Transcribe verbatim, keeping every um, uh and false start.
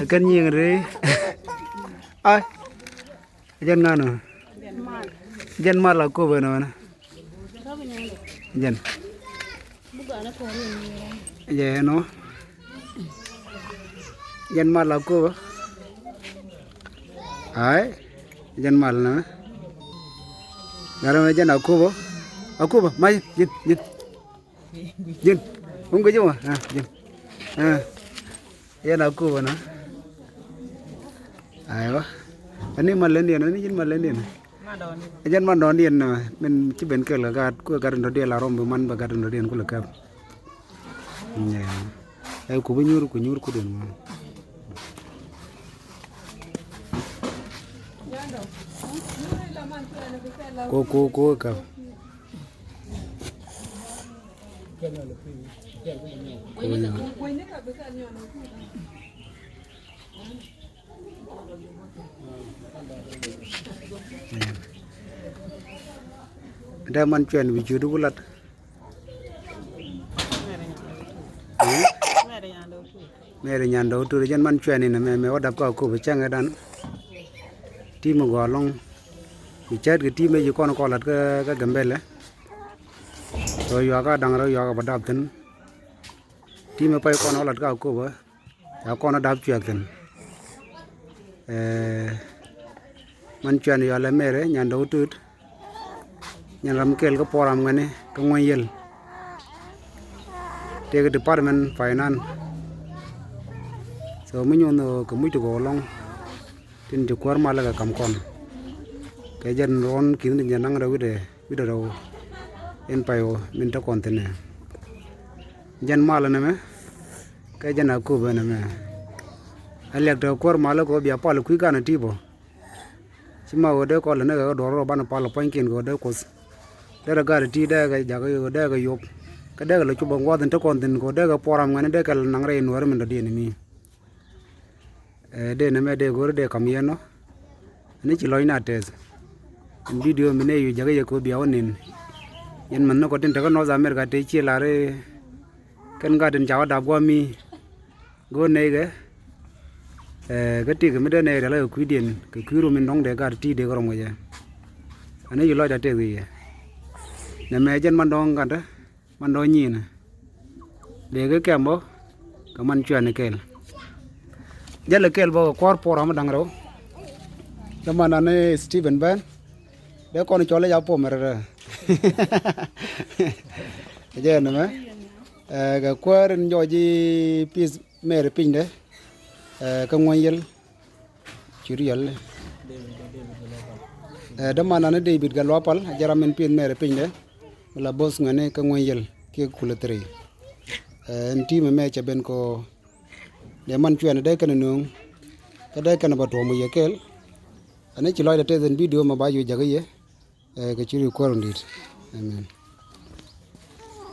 Ɛ kɛn nyiŋ ri. Ai. Jɛn ŋa nɔ? Jɛn mal a kop ɛnɔ ɛnɔ. Jɛn. Jɛ ɛnɔ. Jɛn mal a kop. Ai. Jɛn mal nɔ. Garɛ mɛ jɛn a kop. A kop ma jɛn jɛn. Jin. Ŋun guic mɔ. Ah, jin. Ah. Yɛn a kup ɛnɔ. Aywa. Ani mal lɛn diɛn, ani jin mal lɛn diɛn. Ɛ jɛn man dɔɔn diɛn nɛ mɛ min ci ben kɛl kɛ gaat kuɛ gat in dɔ̱diɛn la rɔm bi man bɛ gat in dɔ̱diɛn kulɛ kɛp. Ɛ kup inyuur ku nyuur kudin mɔ. Ko ko ko kɛp. Dee man cuɛn bi jiöt ku lat. Mɛri nyandɛ wä tut jɛn man cuɛn inɛ mɛ mɛ wä dap ka kop cäŋɛ dan. Ti mi gɔaa lɔŋ. Bi cɛɛt kɛ ti mɛ ci kɔn kɔn lat kä Gambɛlɛ. Rɔ yuakä da̱ŋ rɔ yuakä bä dap thi̱n. Ti mɛ pay kɔn ɔ lat ka kopä. Ca kɔn ɔ dap cuɛk thi̱n. Ɛ man cuɛn yɔalɛ Mɛri nyandɛ wä tut. Nyɛn ram kɛl kä puɔram ŋuɛni kä ŋuɛny yɛl. Tëëkɛ department finance. So mi nyuɔn kɛ muc ti gɔw lɔŋ. Tin ti kuäär malä kɛ kam kɔn. Kɛ jɛn ruɔn ki̱n tin jɛ naŋ rɛw wi̱dɛ wi̱dɛ rɛw. In pay wä min te kɔn thi̱n ɛ. Jɛn malä nɛmɛ. Kɛ jɛn a köpɛ nɛmɛ. A liak te kuäär malä kɛ wä bia pal kui̱ kanɛ ti bä. Ci ma ɣöö dee kɔl ni kɛ kɛ duɔr rɔ banɛ pal puɔ̱nykiɛn kɛ ɣöö dee kuoth. Derɛ gat ti dee kɛ jakä ɣöö dee kɛ yop. Kä dee kɛ lɛ cop bä ŋuath in te kɔn thi̱n kɛ ɣöö dee kɛ puɔram ŋuɛni dee kɛ lɛ naŋ rɛy nuääri min dɔ̱diɛn imi. Ɛ dee nɛmɛ dee go̱o̱ri dee kam yɛn nɔ. Ni ci lɔcni a tɛth. In bidio mi ne yu jakä yɛ kɛ ɣöö bia wä nin. Yɛn mɛn ni kɔ tin tekä North America te ci lar i̱ kɛn gat in ca wä dap gua̱a̱mi. Go̱o̱r nɛy kɛ ɛ kä tik mi dee nɛy rial kɛ kui̱diɛn kɛ kui̱ rum in dɔ̱ŋ dee gat ti dee kɛ rɔm kɛ jɛ. Ani ci lɔcda tɛth kɛ yɛ. Nɛmɛ jɛn man dɔ̱ŋ gat man dɔ̱ŋ nyi̱i̱n. Dee kɛ kɛm bä kɛ man cuɛn kɛɛl. Jälɛ kɛɛl bä kɛ kua̱r puɔr ram da̱ŋ rɛw. Cä man ani Stephen Ben dee kɔn cɔl i̱ ca puɔm rɛrɛ. Jɛ nɛmɛ ɛ kɛ kuäär in jɔɔc i̱ pi̱th Mɛri pinydɛ ɛ kä ŋuɔ̱ny yɛl. Cir yɛl ɛ dämanani David Gatluak Pal a jɛ ram in pi̱th Mɛri pinydɛ. Mi la bo̱th ŋuɛni kä ŋuɔ̱ny yɛl kiɛ kulɛ thiri. Ɛ ɛn ti̱i̱m ɛmɛ cɛ ben kɔ dee man cuɛn dee kɛn nööŋ. Kä dee kɛn bä tuɔ̱ɔ̱m wi̱i̱ yɛ kɛɛl. Ani ci lɔcdɛ tɛth ɛn bidio mɛ ba cu jakä yɛ. Ɛ kɛ cir i̱ kuäär in di̱i̱t. Amen.